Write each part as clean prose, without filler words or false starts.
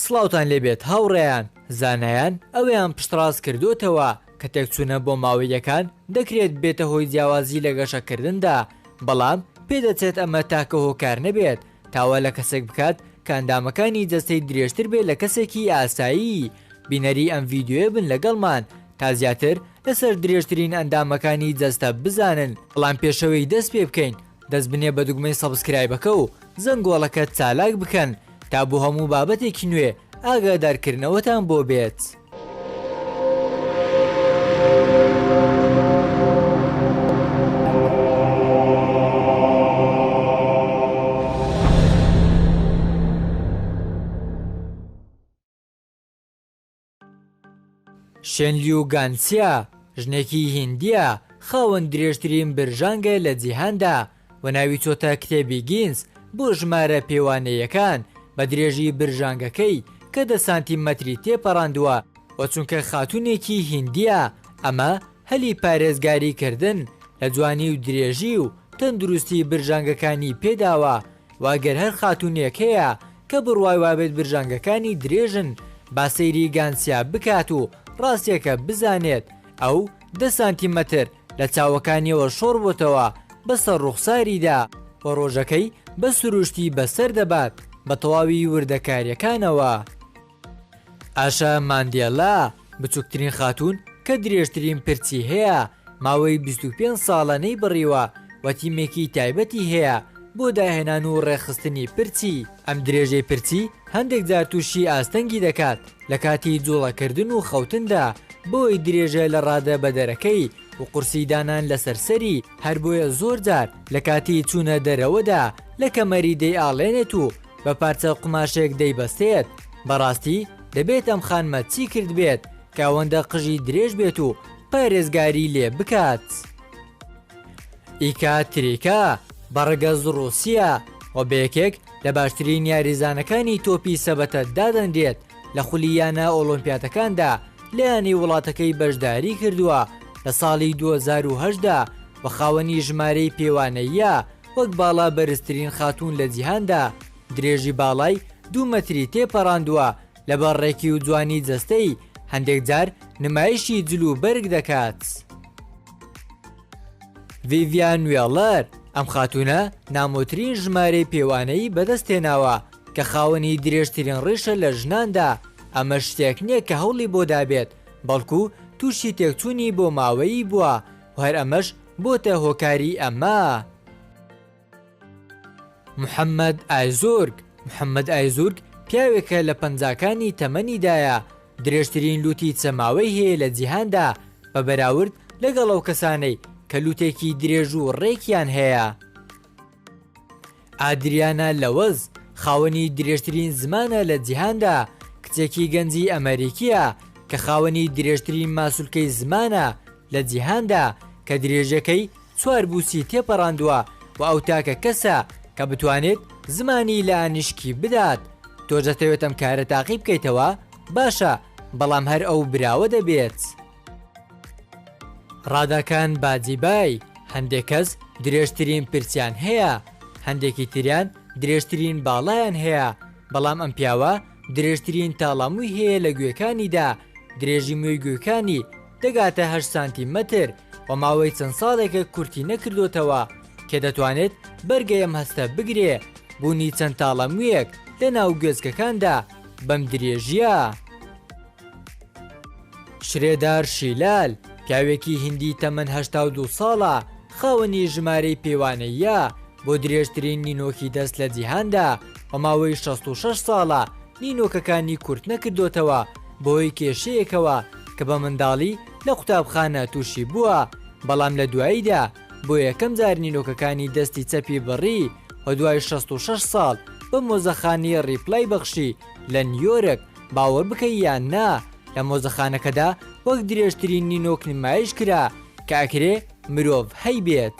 سڵاوتان لێبێت هاوڕێیان، زانایان ئەوەیان پشتڕاست کردۆتەوە کە تێکچوونە بۆماوەییەکان دەکرێت ببێتە هۆی جیاوازی لە گەشەکردندا، بەڵام پێدەچێت ئەمە تاکە هۆکار نەبێت تا وا لە کەسێک بکات کە ئەندامەکانی جەستەی درێژتر بێت لە کەسێکی ئاسایی. بینەری ئەم ڤیدیۆیە بن لەگەڵمان تا زیاتر لەسەر درێژترین ئەندامەکانی جەستە بزانن، بەڵام پێشەوەی دەست پێ بکەین دەست بنێ بە دوگمەی subscribe ەکە و زەنگۆڵەکە چالاک بکەن تا بۆ هەموو بابەتێکی نوێ ئاگادارکردنەوەتان بۆ بێت. شێنلیو گانسیا، ژنێکی هیندییە، خاوەن درێژترین برژانگە لە جیهاندا و ناوی چۆتە کتێبی گینس بۆ ژمارە پێوانەییەکان بە درێژی برژانگەکەی کە دە سانتیمەتری تێپەڕاندووە و چونکە خاتوونێکی هیندییە ئەمە هەلی پارێزگاری کردن لە جوانی و درێژی و تەندروستی برژانگەکانی پێداوە و ئەگەر هەر خاتوونێک هەیە کە بڕوای وابێت برژانگەکانی درێژن با سەیری گانسیا بکات و ڕاستیەکە بزانێت، ئەو دە سانتیمەتر لە چاوەکانیەوە شۆڕ بۆتەوە بەسەر ڕوخساریدا و ڕۆژەکەی بە سروشتی بەسەر دەبات بە تەواوی وردەکاریەکانەوە. ئاشا ماندێلا، بچوکترین خاتوون کە درێژترین پرچی هەیە، ماوەی 25 ساڵە نەیبڕیوە و تیمێکی تایبەتی هەیە بۆ داهێنان و ڕێکخستنی پرچی، ئەم درێژەی پرچی هەندێک جار تووشی ئاستەنگی دەکات لە کاتی جوڵەکردن و خەوتندا بەهۆی درێژە لە ڕادە بەدەرەکەی و قورسی دانان لەسەر سەری، هەربۆیە زۆر جار لە کاتی چوونە دەرەوەدا لە کەمەری دەیئاڵێنێت و بە پارچە قوماشێک دەیبەستێت، بەڕاستی دەبێت ئەم خانمە چی کردبێت کە ئەوەندە قژی درێژ بێت و پارێزگاری لێ بکات؟ ئیکا تریکا بە ڕەگەز ڕووسییە و بە یەکێک لە باشترین یاریزانەکانی تۆپی سەبەتە دادەنرێت، لە خولی یانە ئۆڵۆمپیاتەکاندا لە یانەی وڵاتەکەی بەشداری کردووە لە ساڵی 2008 دا و خاوەنی ژمارەی پێوانەییە وەک باڵا بەرزترین خاتوون لە جیهاندا درێژی باڵای دوو مەتری تێپەڕاندووە لەبەر ڕێکی و جوانی جەستەی هەندێک جار نمایشی جل و بەرگ دەکات. ڤیڤیان وێڵەر، ئەم خاتوونە نامۆترین ژمارەی پێوانەیی بەدەستهێناوە کە خاوەنی درێژترین ڕیشە لە ژناندا، ئەمەش شتێک نییە کە هەوڵی بۆ دابێت، بەڵکو تووشی تێکچوونی بۆماوەیی بووە و هەر ئەمەش بۆتە هۆکاری ئەمە. محەممەد ئایزورگ، محەممەد ئایزورگ پیاوێکە لە پەنجاکانی تەمەنیدایە، درێژترین لوتی چەماوەی هەیە لە جیهاندا بە بەراورد لەگەڵ ئەو کەسانەی کە لوتێکی درێژ و ڕێکیان هەیە. ئادریانا لەوەز، خاوەنی درێژترین زمانە لە جیهاندا، کچێکی گەنجی ئەمەریکییە کە خاوەنی درێژترین ماسولکەی زمانە لە جیهاندا کە درێژیەکەی چوار بوسی تێپەڕاندووە و ئەو تاکە کەسە کە بتوانێت زمانی لە ئانیشکی بدات. تۆش دەتەوێت ئەم کارە تاقی بکەیتەوە؟ باشە، بەڵام هەر ئەو براوە دەبێت. ڕاداکان باجیبای، هەندێک کەس درێژترین پرچیان هەیە، هەندێکی تریان درێژترین باڵایان هەیە، بەڵام ئەم پیاوە درێژترین تاڵامووی هەیە لە گوێکانیدا، درێژی مووی گوێکانی دەگاتە هەشت سانتیمەتر و ماوەی چەند ساڵێکە کورتی نەکردۆتەوە، کێ دەتوانێت بەرگەی ئەم هەستە بگرێ، بوونی چەند تاڵە موویەک لەناو گوێچکەکاندا بەم درێژییە؟ شرێدار شیلال، پیاوێکی هیندی تەمەن 82 ساڵە، خاوەنی ژمارەی پێوانەییە بۆ درێژترین نینۆکی دەست لە جیهاندا و ماوەی 66 ساڵە نینۆکەکانی کورت نەکردۆتەوە بەهۆی کێشەیەکەوە کە بە منداڵی لە قوتابخانە تووشی بووە، بەڵام لە دواییدا بۆ یەکەم جار نینۆکەکانی دەستی چەپی بڕی و دوای 66 ساڵ بە مۆزەخانەی ڕیپلای بەخشی لە نیویۆرک، باوەڕ بکەی یان نا لە مۆزەخانەکەدا وەک درێژترین نینۆک نمایش کرا کە ئەکرێ مرۆڤ هەیبێت.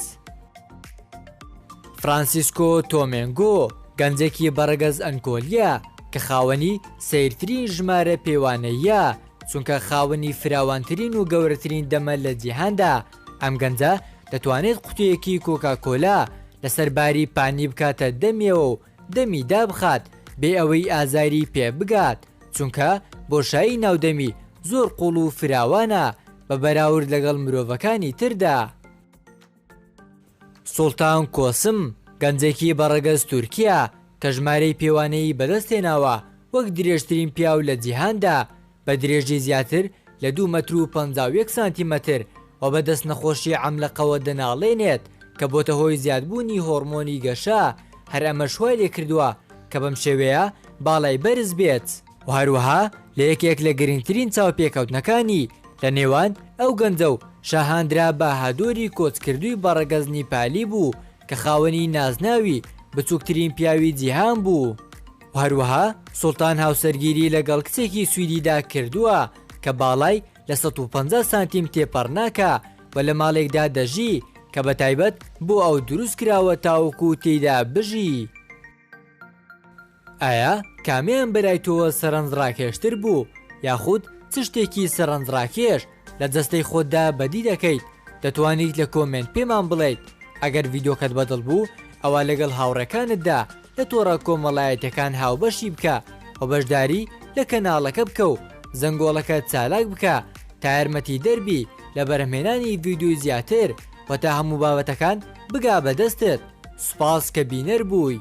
فرانسیسکۆ تۆمێنگۆ گەنجێکی بەڕەگەز ئەنگۆلییە کە خاوەنی سەیرترین ژمارە پێوانەییە، چونکە خاوەنی فراوانترین و گەورەترین دەمە لە جیهاندا، ئەم گەنجە دەتوانێت قوتویەکی کۆکاکۆلا لەسەر باری پانی بکاتە دەمیەوە و دەمی دابخات. بێ ئەوەی ئازاری پێ بگات، چونکە بۆشایی ناو دەمی زۆر قوڵ و فراوانە بە بەراورد لەگەڵ مرۆڤەکانی تردا. سوڵتان کۆسم، گەنجێکی بە ڕەگەز تورکییە کە ژمارەی پێوانەیی بەدەستهێناوە وەک درێژترین پیاو لە جیهاندا بە درێژی زیاتر لە دوو مەتر و 51 سانتیمەتر و بەدەست نەخۆشی عەملەقەوە دەناڵێنێت کە بۆتە هۆی زیادبوونی هۆڕمۆنی گەشە، هەر ئەمەش وای لێکردووە کە بەم شێوەیە باڵای بەرز بێت. و هەروەها لە یەکێک لە گرنگترین چاوپێکەوتنەکانی لە نێوان ئەو گەنجە و شاهاندرا باهادۆری کۆچکردووی بە ڕەگەز نیپالی بوو کە خاوەنی نازناوی بچووکترین پیاوی جیهان بوو و هەروەها سوڵتان هاوسەرگیری لەگەڵ کچێکی سویدیدا کردووە کە باڵای لە 150 سانتیم تێپەڕ ناکا و لە ماڵێکدا دەژی کە بە تایبەت بۆ ئەو دروست کراوە تاوەکو تێیدا بژی. ئایا کامیان بەلای تۆوە سەرنجڕاکێشتر بوو یاخود چ شتێکی سەرنجڕاکێش لە جەستەی خۆتدا بەدی دەکەیت دەتوانیت لە کۆمێنت پێمان بڵێیت ئەگەر ڤیدۆکەت بەدڵ بوو ئەوا لەگەڵ هاوڕێکانتدا لە تۆڕە کۆمەڵایەتیەکان هاوبەشی بکە و بەشداری لە کەناڵەکە بکە و زەنگۆڵەکە چالاک بکە تا یارمەتیدەر بی لە بەرهەمهێنانی ڤیدیۆی زیاتر و تا هەموو بابەتەکان بگا بە دەستت سوپاس کە بینەر بووی.